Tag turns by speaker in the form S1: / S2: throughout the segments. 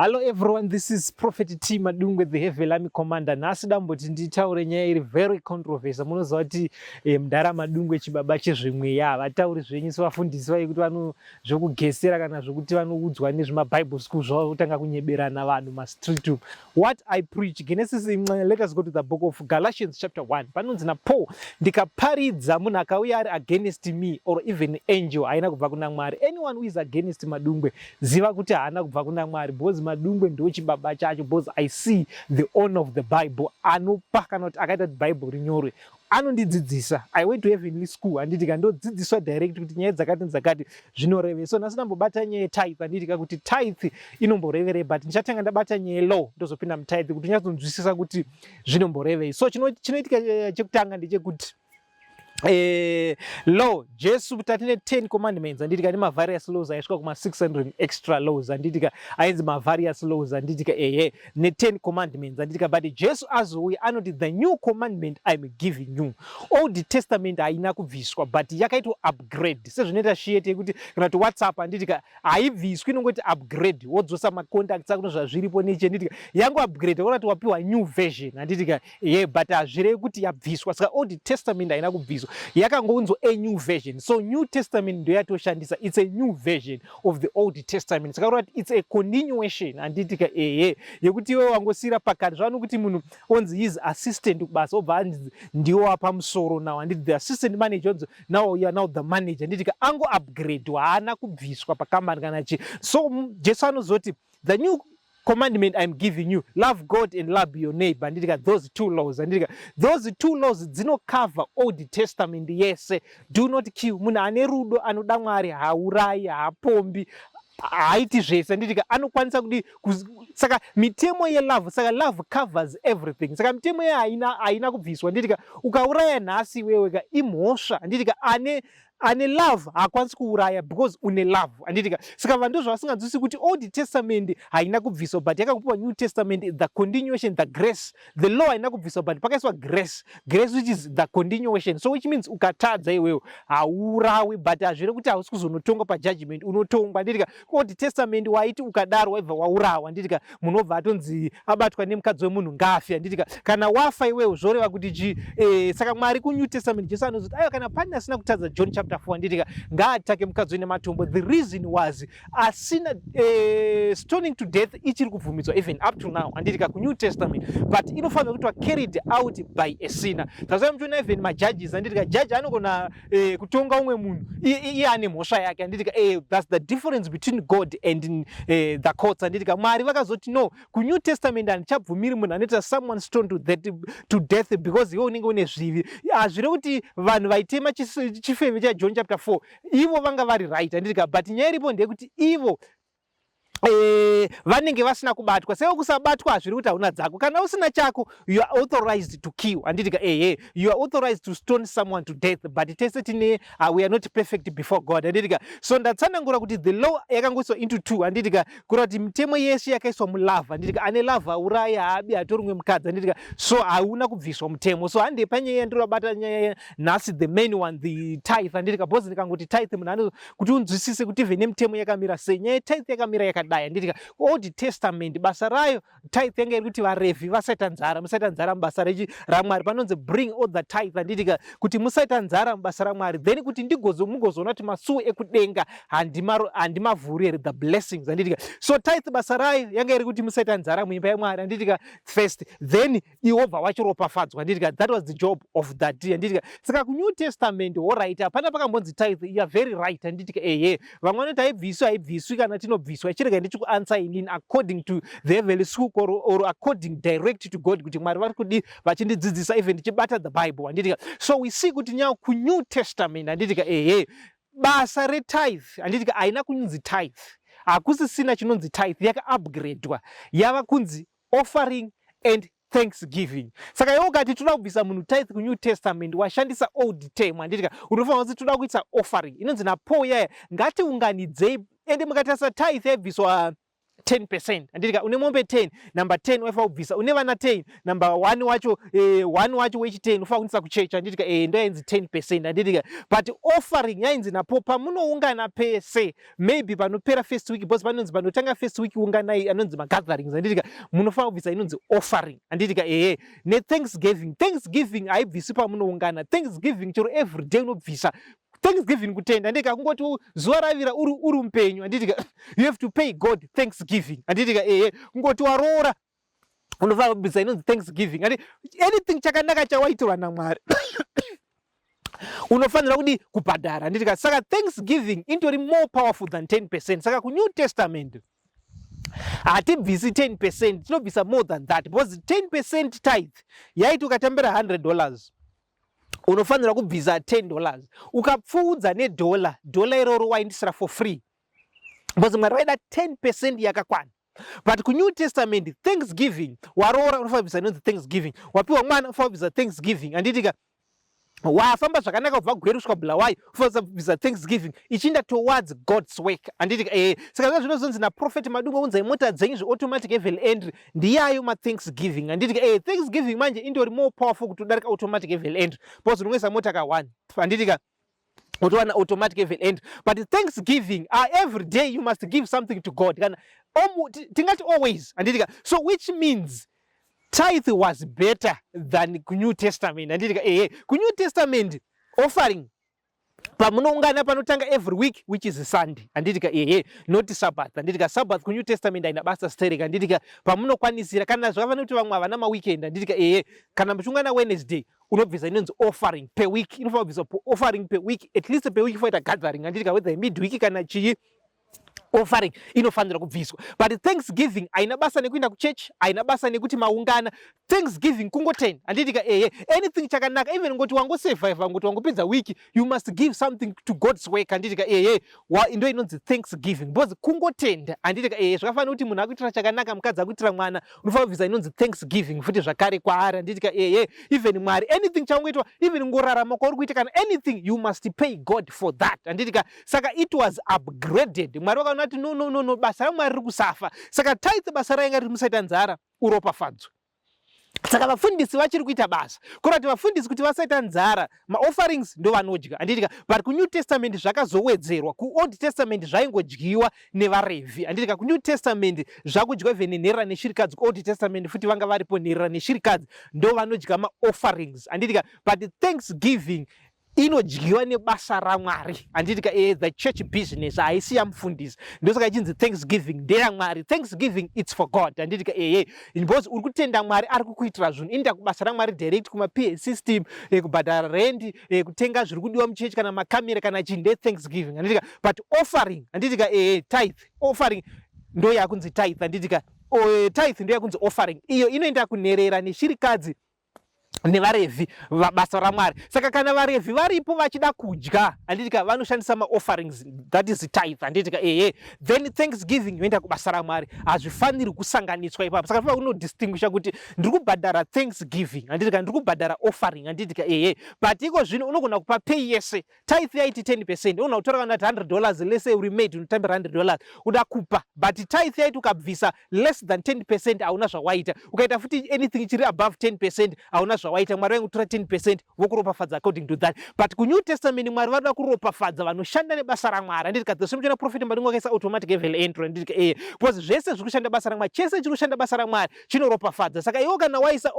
S1: Hello everyone, this is Prophet T Madungwe, the Heavy Army Commander. Nhasi damboti nditaure nyaya iri very controversial. Munoziva kuti mudhara Madungwe chibaba chezvemweya, havatauri zvenyu sevafundisi vaye kuti vano zvekugesera kana zvekuti vanoudzwa nezvemaBible school zvavo votanga kunyeberana vanhu mastreet umu. What I preach, Genesis, let us go to the book of Galatians chapter 1. Panonzi naPaul, ndikaparidza munhu akauya ari against me or even angel haina kubva kuna Mwari. Anyone who is against Madungwe, ziva kuti haana kubva kuna Mwari because Madungwe ndo chibaba chacho, because I see the owner of the Bible anopa kana kuti akaita kuti Bible rinyorwe anondidzidzisa. I went to heavenly school, handiti ka? Ndodzidziswa direct kuti nyaya dzakati dzakati zvinorevei. So nhasi ndambobata nyaya yetithe, handiti ka, kuti tithe inomboreverei, but ndichatanga ndabata nyaya yelaw, ndozopinda mutithe kuti unyatsonzwisisa kuti zvinomborevei. So chinoitika chekutanga ndechekuti law, Jesu tatine 10 commandments, handitika, nemavarious laws aisvika kuma600 extra laws, handitika, ainzi mavarious laws, handitika, ehe, ne10 commandments, handitika. But Jesu azouya anoti, "The new commandment I'm giving you." Old Testament haina kubviswa, but yakaitwa upgrade sezvinoita shiyete yekuti kana kuti WhatsApp, handitika, haibviswi, inongoti upgrade, wodzosa macontacts ako zvazviripo nechi, handitika, yango upgrade kuti wapiwa new version, handitika, ye, but hazvirevi kuti yabviswa. Saka Old Testament haina kubviswa, yakangounzwa a new version. So New Testament ndo yatoshandisa, it's a new version of the Old Testament. Saka kureva kuti it's a continuation, handitika, ehe, yekuti iwe wangosiyira pakati. Zvano kuti munhu onzi his assistant kubasa, obva anzi ndiwo wapamusoro now, handiti? The assistant manager onzi now you are now the manager, handitika? Ango upgrade, haana kubviswa pakambani kana chi. So Jesu anozoti, "The new commandment I'm giving you, love God and love your neighbor," handitika? Those two laws, handitika, those two laws dzinocover Old Testament yese. Do not kill. Munhu ane rudo, anoda Mwari, haurai, haapombi, haaiti zvese, handitika? Anokwanisa kudi. Saka mitemo yelove, saka love covers everything. Saka mitemo ye haina kubviswa, handitika? Ukauraya nhasi iwewe ka, imhosva, handitika? Ane love haakwanisi kuuraya because une love, handitika? Saka vanhu zvavasinganzwisi kuti Old Testament haina kubviswa, but yakakupiwa New Testament, the continuation, the grace. The law haina kubviswa, but pakaiswa grace, grace which is the continuation. So which means ukatadza iwewe hauurawi, but hazvire kuti hausi kuzonotongwa pajudgment, unotongwa, handitika? Old Testament waiti ukadaro waibva waurawa, handitika? Munhu obva atonzi abatwa nemukadzi wemunhu ngaafe, handitika? Kana wafa iwewe zvoreva kuti chi? Saka Mwari kuNew Testament, Jesu anozoti, aiwa, kana pane asina kutadza, John chapter 4, handitika, ngaatake mukadzi nematombo. The reason was asina stoning to death ichiri kubvumidzwa even up to now, handitika, kuNew Testament, but inofanira kuitwa carried out by a sinner. That's why muchiona even majudges, handitika, judge anogona kutonga umwe munhu iye ane mhosva yake, handitika? That's the difference between God and the courts, handitika? Mwari vakazoti, no, kuNew Testament handichabvumiri munhu anoita someone stone to death because iwe unenge une zvivi. Hazvire kuti vanhu vaitema chifeve chaJohn chapter 4 ivo vanga vari right, handitika? But nyaya iripo ndeyekuti ivo vanenge vasina kubatwa. Seiwo kusabatwa hazviri kuti hauna dzako. Kana usina chako, you are authorized to kill, handitika? Ehe, you are authorized to stone someone to death, but tese tine we are not perfect before God, handitika? So ndatsanangura kuti the law yakangoiswa into two, handitika? Kureva kuti mitemo yese yakaiswa mulove, handitika? Ane love haurayi, haabi, hatori umwe mukadzi, handitika? So hauna kubviswa mutemo. So handei panyaya yandirabata, nyaya nhasi, the main one, the tithe, handitika? Because ndikangoti tithe, munhu ano kuti unzwisise kuti even nemitemo yakamira sei. Nyaya yetithe yakamira yakadai, handitika? Old Testament basa rayo tithe yanga iri kuti vaRevhi vasaita nzara, musaita nzara mubasa rechi raMwari. Panonzi bring all the tithe, handitika, kuti musaita nzara mubasa raMwari, then kuti ndigozo mugozoona kuti masuo ekudenga handimavhuri here, the blessings, handitika? So tithe basa rayo yanga iri kuti musaita nzara muimba yaMwari, handitika, first, then iwobva wachiropafadzwa, handitika? That was the job of that, handitika? Saka kuNew Testament, alright, hapana pakambonzi tithe. You are very right, handitika? Ehe, vamwe vanoti haibviswi, haibviswi. Kana tinobviswa, chirega ndichikuanswer inini according to the heavenly school or according direct to God, kuti Mwari vari kudi vachindidzidzisa even ndichibata the Bible, handitika? So we see kuti nyaya kuNew Testament, handitika, ehe, basa retithe, handitika, haina kunzi tithe, hakusisina chinonzi tithe, yakaupgradwa, yava kunzi offering and thanksgiving. Saka iwe ukati toda kubvisa munhu tithe kuNew Testament, washandisa old term, handitika? Unofanira kuti toda kuisa offering inonzi naPaul yaya, ngatiunganidzei. Ende mukatarisa tithe yaibviswa 10%, handitika? Une mombe 10, number 10 waifanira kubvisa. Une vana 10, number 1 wacho, 1 wacho wechi 10 ufanira kuendesa kuchechi, handitika? Ndo yainzi 10%, handitika? But offering yainzi napo pamunoungana pese, maybe panopera first week, because panonzi panotanga first week unganai, anonzi magatherings, handitika? Munofanira kubvisa inonzi offering, handitika? Ehe, nethanksgiving. Thanksgiving haibvisi pamunoungana. Thanksgiving chero every day unobvisa thanksgiving, kutenda, handitika? Kungoti zuva ravira uri mupenyu, handitika? You have to pay God thanksgiving, handitika? Ehe, kungoti waroora unofanira kubvisa inonzi thanksgiving. Andi anything chakanaka chawaitirwa naMwari unofanira kudi kubhadhara, handitika? Saka thanksgiving itori more powerful than 10%. Saka kuNew Testament hatibvisi 10%, tinobvisa more than that, because 10% tithe yaiti ukatambira $100 unofanira kubvisa $10. Ukapfuudza nedhola, dhola iroro waindisira for free, because Mwari vaida 10% yakakwana. But kuNew Testament, thanksgiving, waroora unofanira kubvisa inonzi thanksgiving, wapiwa mwana unofanira kubvisa thanksgiving, handitika? Wafamba zvakanaka kubva Gweru kusvika Bulawayo unofanira kubvisa thanksgiving, ichienda towards God's work, handitika? Saka zva zvinozonzi naProphet Madungwe, unzai mota dzenyu zveautomatic heaven entry, ndiyayo mathanksgiving, handitika? Thanksgiving manje indori more powerful kutodarika automatic heaven entry, because unongoisa mota ka1, handitika, utowana automatic heaven entry. But thanksgiving, every day you must give something to God, kana tingati always, handitika? So which means tithe was better than kuNew Testament, handitika? Ehe, kuNew Testament offering pamunoungana panotanga every week, which is Sunday, handitika? Ehe, not Sabbath, handitika? Sabbath kuNew Testament haina basa sterek, handitika? Pamunokwanisira, kana zvakafanira kuti vamwe havana maweekend, handitika? Ehe, kana muchiungana Wednesday unobvisa inonzi offering per week, inofanira kubviswa offering per week, at least per week foita gathering, handitika? Whether midweek kana chii, offering inofanira kubviswa. But thanksgiving haina basa nekuenda kuchechi, haina basa nekuti maungana. Thanksgiving kungotenda, handitika? Ehe, anything chakanaka, even ngoti wangosurvive, ngoti wangopedza wiki, you must give something to God's work, handitika? Ehe, ndo inonzi thanksgiving, because kungotenda, handitika? Ehe, zvakafanira kuti munhu akuitira chakanaka, mukadzi akuitira mwana, unofanira kubvisa inonzi thanksgiving futi zvakare kwaari, handitika? Ehe, even Mwari, anything chaungoitwa, even ngorarama kwauri kuita, kana anything, you must pay God for that, handitika? Saka it was upgraded. Mwari vakaona kuti no, no, no, no, basa raMwari riri kusafa. Saka tithe basa rainga riri musaita nzara uropafadzwe. Saka vafundisi vachiri kuita basa kureva kuti vafundisi kuti vasaita nzara, maofferings ndo vanodya, handitika? But kuNew Testament zvakazowedzerwa. KuOld Testament zvaingodyiwa nevaRevhi, handitika? KuNew Testament zvakudyiwa even nenherera neshirikadzi. KuOld Testament futi vanga varipo nherera neshirikadzi, ndo vanodya maofferings, handitika? But thanksgiving inodyiwa nebasa raMwari, handitika? The church business haisi yamufundisi. Ndosaka ichinzi thanksgiving ndeyamwari. Thanksgiving, it's for God, handitika? Ehe, because uri kutenda Mwari ari kukuitira zvinhu, inoenda kubasa raMwari direct, kuma-PA system, kubhadhara rendi, kutenga zviri kudiwa muchechi, kana makamera kana chii, ndethanksgiving, handitika? But offering, handitika? Ehe, tithe, offering ndo yakunzi tithe, handitika? Tithe ndo yakunzi offering. Iyo inoenda kunherera neshirikadzi nevaRevhi, basa raMwari. Saka kana vaRevhi varipo vachida kudya, handitika, vanoshandisa maofferings, that is tithe, handitika? Ehe, then thanksgiving yoenda kubasa raMwari. Hazvifaniri kusanganiswa ipapo. Saka tofanira kunodistinguisha kuti ndiri kubhadhara thanksgiving, handitika, ndiri kubhadhara offering, handitika? Ehe, but iko zvino unogona kupa pay yese. Tithe yaiti 10%, unogona kutora kana kuti $100 lese uri made, unotambira $100 uda kupa. But tithe yaiti ukabvisa less than 10% hauna zvawaita. Ukaita futi anything chiri above 10% hauna zvawaita. Mwari vaingotora 10% vokuropafadza according to that. But kuNew Testament Mwari varikuda kuropafadza vanoshanda nebasa raMwari, handiti? Kadzesomuchiona Prophet Madungwe akaisa automatic heaven entry, handiti? Eye, because zvese zviri kushanda basa raMwari, chese chiri kushanda basa raMwari chinoropafadza. Saka iwo kana waisa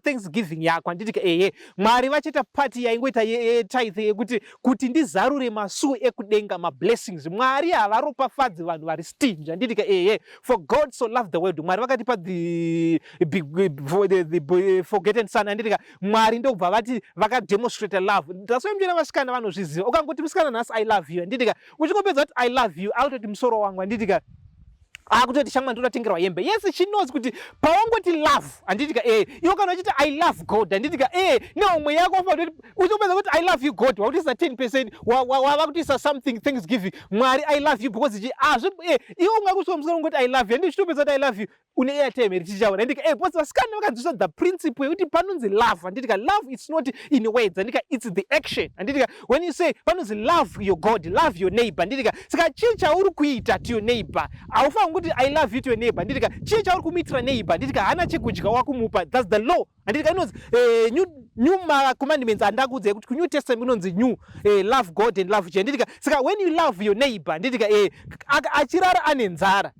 S1: thanksgiving yako, handiti? Eye, Mwari vachiita pati yaingoita yetithe yekuti kuti ndizarure masuo ekudenga, mablessings. Mwari havaropafadzi vanhu vari stingy, handitika? Eye, for God so loved the world. Mwari vakatipa the forgotten son, handitika? Mwari ndokubva vati vakademonstrate love. That's why muchiona vasikana vanozviziva. Ukangoti musikana nhasi, "I love you," handitika, uchingopedza kuti "I love you," akutoti musoro wangu, handitika, akutoti shamwa ndodatengerwa hembe. Yes, she knows kuti pawangoti love, handitika, iwe kana uchiti "I love God," handitika, nehomwe yako, uchingopedza kuti "I love you God," wakutoisa 10%, wava kutoisa something thanksgiving. Mwari, I love you, because azvi iwe ungakusvika musoro ungoti "I love you," handi uchitopedza kuti "I love you," une airtime here tichichaura, handika? Because vasikana vakanzwisisa the principle yekuti panonzi love, handitika, love, it's not in words, handitika, it's the action, handitika? When you say panonzi love your God, love your neighbor, handitika? Saka chii chauri kuita to your neighbor? Haufaniri. Wakuti "I love you" to your neighbor, handitika? Chii chauri kumuitira neighbor, handitika? Haana chekudya, wakumupa. That's the law, handitika? Inonzi new commandments andakuudzai kuti kuNew Testament inonzi new, love God and love, handitika? Saka when you love your neighbor, handitika, achirara ane nzara,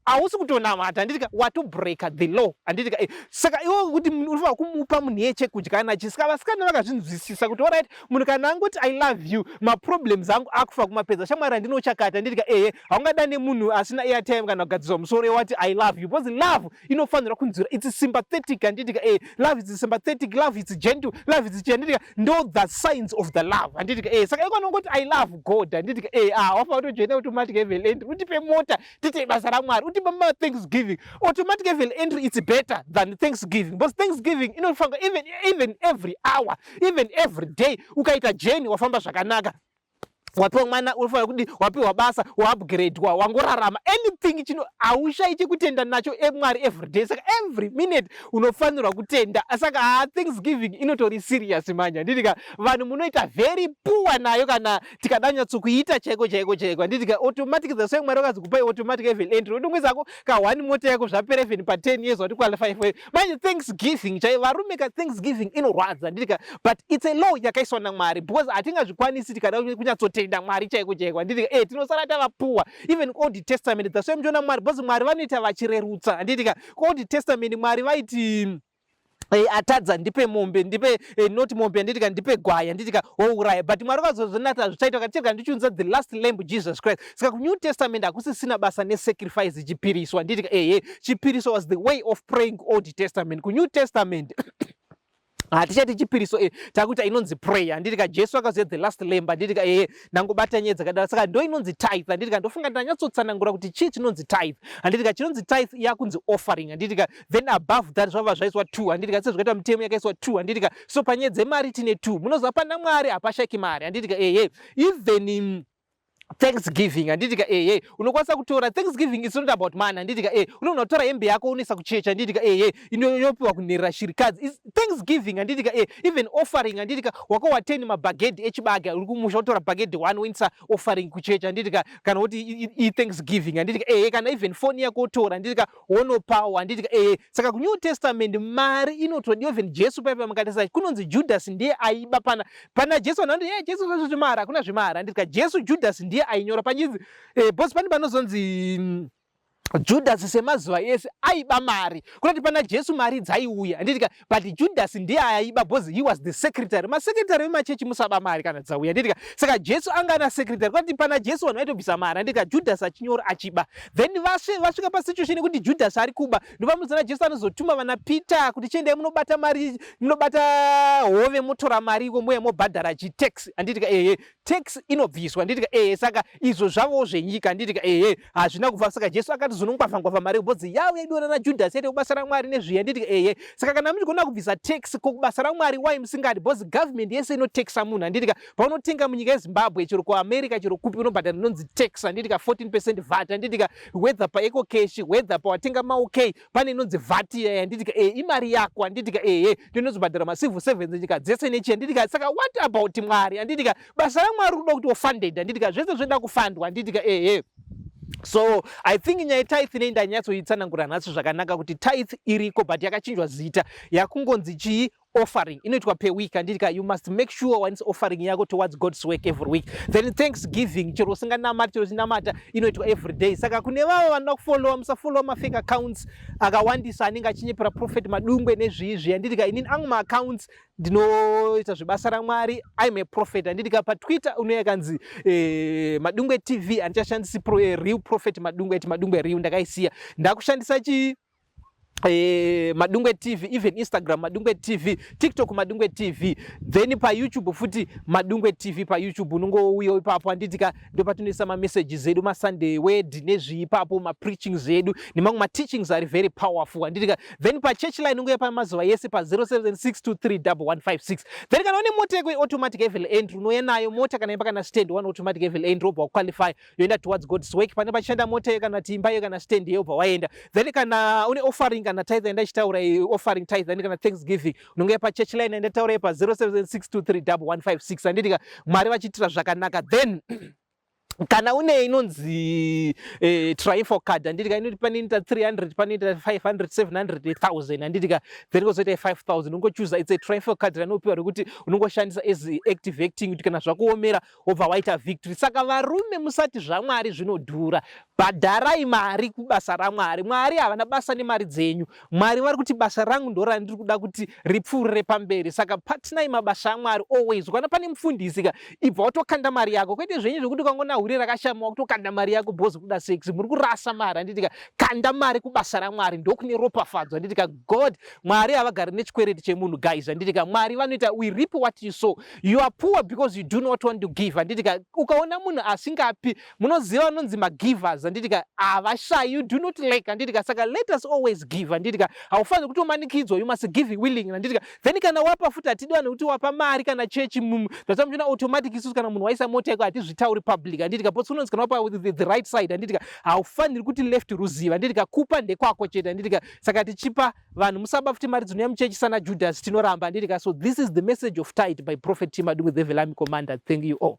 S1: hausi kutonamata, handitika? Watobreaka the law, handitika? Saka iwe kuti unofanira kumupa munhu iye chekudya anachi. Saka vasikana vakazvinzwisisa kuti alright, munhu kana angoti "I love you", maproblems angu akufa kumapedza. Shamwari, andinochakata, handitika? Ehe, haungadane munhu asina airtime kana kugadziswa musoro wati "I love you", because love inofanirwa kunzwira. It's sympathetic, handitika? Love is sympathetic, love is gentle, love is, handitika? Ndo the signs of the love, handitika? Saka ikanongoti "I love God", handitika? Ah, wafanira kutojoina automatic heaven entry, utipe mota tiite basa raMwari, utipe ma-thanksgiving. Automatic heaven entry, it's better than thanksgiving, because thanksgiving inofanira even every hour, even every day. Ukaita jeni, wafamba zvakanaka, wapiwa mwana, unofanira kudi, wapiwa basa, waupgradwa, wangorarama, anything chino haushai chekutenda nacho eMwari every day. Saka every minute unofanirwa kutenda. Saka haa, thanksgiving inotori serious manje, handitika? Vanhu munoita very poor nayo kana tikada nyatsokuita chaiko chaiko chaiko, handitika? Automatic, the same Mwari wakazi kupai automatic heaven entry, utongwezako ka one mota yako, zvapera even pa10 years wati qualify for. Manje thanksgiving chai, varume ka, thanksgiving inorwadza, handitika? But it's a law yakaiswa naMwari, because hatingazvikwanisi tikada kunyatsotenda Mwari chaiko chaiko, handitika? Tinosara tavapuwa. Even Old Testament, that's why muchiona Mwari, because Mwari vanoita vachirerutsa, handitika? Old Testament Mwari vaiti, atadza, ndipe mombe, ndipe not mombe, handitika? Ndipe gwai, handitika? Wouraya. But Mwari vakazozonata zvichaita vakati ndichiunza the last lamb, Jesus Christ. Saka kuNew Testament hakusisina basa nesacrifice, chipiriso, handitika? Ehe, chipiriso was the way of praying Old Testament. KuNew Testament hatichati chipiriso, takuita inonzi prayer, handitika? Jesu akazoya the last lamb, handitika? Ehe, ndangobata nyaya dzakadaro. Saka ndo inonzi tithe, handitika? Ndofunga ndanyatsotsanangura kuti chii chinonzi tithe, handitika? Chinonzi tithe yakunzi offering, handitika? Then above that zvabva zvaiswa two, handitika? Sezvakaita mutemo yakaiswa two, handitika? So panyaya dzemari tine two. Munoziva pana Mwari hapashaki mari, handitika? Ehe, even thanksgiving, handitika? Ehe, unokwanisa kutora. Thanksgiving is not about money, handitika? Unogona kutora hembe yako unoisa kuchechi, handitika? Ehe, inopiwa kunherera, shirikadzi. Thanksgiving, handitika? Even offering, handitika? Wakawa 10 mabhagedhi echibage uri kumusha, utora bhagedhi 1 woindisa offering kuchechi, handitika? Kana kuti ithanksgiving, handitika? Ehe, kana even foni yako otora, handitika? Wonopawo, handitika? Ehe, saka kuNew Testament mari inotodiwa. Even Jesu paipa makatarisa kunonzi Judas ndiye aiba pana Jesu. Vanhu vanoti, "Jesu zvimari," hakuna zvimari, handitika? Jesu, Judas ndiye ainyora panyidzi, boss. Pane panozonzi Judas semazuva ese aiba mari. Kunoti pana Jesu mari dzaiuya, handitika? But Judas ndiye aiba because he was the secretary. Masecretary vemachechi, musaba mari kana dzauya, handitika? Saka Jesu anga ana secretary. Kwati pana Jesu vanhu vaitobvisa mari, handitika? Judas achinyora, achiba. Then vasvika pasituation yekuti Judas ari kuba, ndopamuzoona Jesu anozotuma vana Peter kuti chiendai munobata mari, munobata hove, motora mari iko, muye mobhadhara chitax, handitika? Ehe, tax inobviswa, handitika? Ehe, saka izvo zvavowo zvenyika, handitika? Ehe, hazvina kubva. Saka Jesu akati zonongwavhangwavha mari bhodzi yavo yaidiwa nana Judas yaite kubasa raMwari nezviya, handitika? Ehe, saka kana muchigona kubvisa tax kubasa raMwari, wai musingadi? Because government yese inotaxa munhu, handitika? Paunotenga munyika yeZimbabwe, chero kuAmerica, chero kupi, unobhadhara inonzi tax, handitika? 14% VAT, handitika? Whether paEcoCash, whether pawatenga maOK, pane inonzi VAT iya, handitika? E, imari yako, handitika? Ehe, ndinozobhadhara macivil servants nyika dzese nechi, handitika? Saka what about Mwari, handitika? Basa raMwari kuda kuti ofunded, handitika? Zvese zvoenda kufundwa, handitika? Ehe, so I think nyaya yetithe nei ndanyatsoitsanangura nhasi zvakanaka kuti tithe iriko, but yakachinjwa zita, yakungonzi chii? Offering. Inoitwa per week, handitika? You must make sure waisa offering yako towards God's work every week. Then thanksgiving, chero usinganamati, chero uchinamata, inoitwa every day. Saka kune vavo vanoda kufollowa, musafollowa mafake accounts akawandisa anenge achinyepera Prophet Madungwe nezviizvi, handitika? Inini angu maaccounts ndinoita zvebasa raMwari. I'm a prophet, handitika? PaTwitter unoya kanzi Madungwe TV. Handichashandisi real Prophet Madungwe, ati Madungwe real ndakaisiya, ndakushandisa chii? Madungwe TV. Even Instagram Madungwe TV, TikTok Madungwe TV, then paYouTube futi Madungwe TV. PaYouTube unongouya ipapo, handitika? Ndopatinoisa mamessages edu, maSunday word nezvii ipapo, mapreachings edu nemamwe mateachings ari very powerful, handitika? Then pachurch line unouya pamazuva yese pa0762311156. Then kana une mota yako yeautomatic heaven entry, unouya nayo mota kana imba kana stand one, automatic heaven entry, wobva waqualify, yoenda towards God's work. Pane pachishanda mota iyo kana timba iyo kana stand iyo, wobva waenda. Then kana une offering kana tithe, enda chitaura offering, tithe kana thanksgiving, unonge pachurch line, enda taura pa 0762311156, handitika? Mwari vachiitira zvakanaka. Then Kana une inonzi triumphal card, handitika, inoti panoita 300, panoita 500, 700, 1000, handitika, then kozoita 5000. Unongochuza, it's a triumphal card ranopiwa rekuti unongoshandisa as activating kuti kana zvakuomera wobva waita victory. Saka varume, musati zvaMwari zvinodhura. Bhadharai mari kubasa raMwari. Mwari havana basa nemari dzenyu. Mwari vari kuti basa rangu ndo randiri kuda kuti ripfuurire pamberi. Saka patinai mabasa aMwari always. Kana pane mufundisi ka, ibva watokanda mari yako, kwete zvenyu zvekuti ukangona hure rakashama wakutokanda mari yako bhozi kuda sex. Muri kurasa mari, handitika? Kanda mari kubasa raMwari, ndokune ropafadzo, handitika? God, Mwari havagari nechikwereti chemunhu, guys, handitika? Mwari vanoita, we reap what you sow. You are poor because you do not want to give, handitika? Ukaona munhu asingapi, munoziva vanonzi magivers, handitika, havashayi. You do not lack, handitika? Saka let us always give, handitika? Haufaniri kutomanikidzwa, you must give willing, handitika? Then kana wapa futi, hatidi vanhu kuti wapa mari kana chechi zvatamuchiona automatic. Isusu kana munhu waisa mota yako, hatizvitauri public, handitika? But unonzi kana wapa the right side, handitika, haufaniri kuti left ruziva, handitika? Kupa ndekwako chete, handitika? Saka tichipa vanhu, musaba futi mari dzinouya muchechi sana Judas, tinoramba, handitika? So this is the message of tithe by Prophet Timadungwe, the Velami Commander. Thank you all.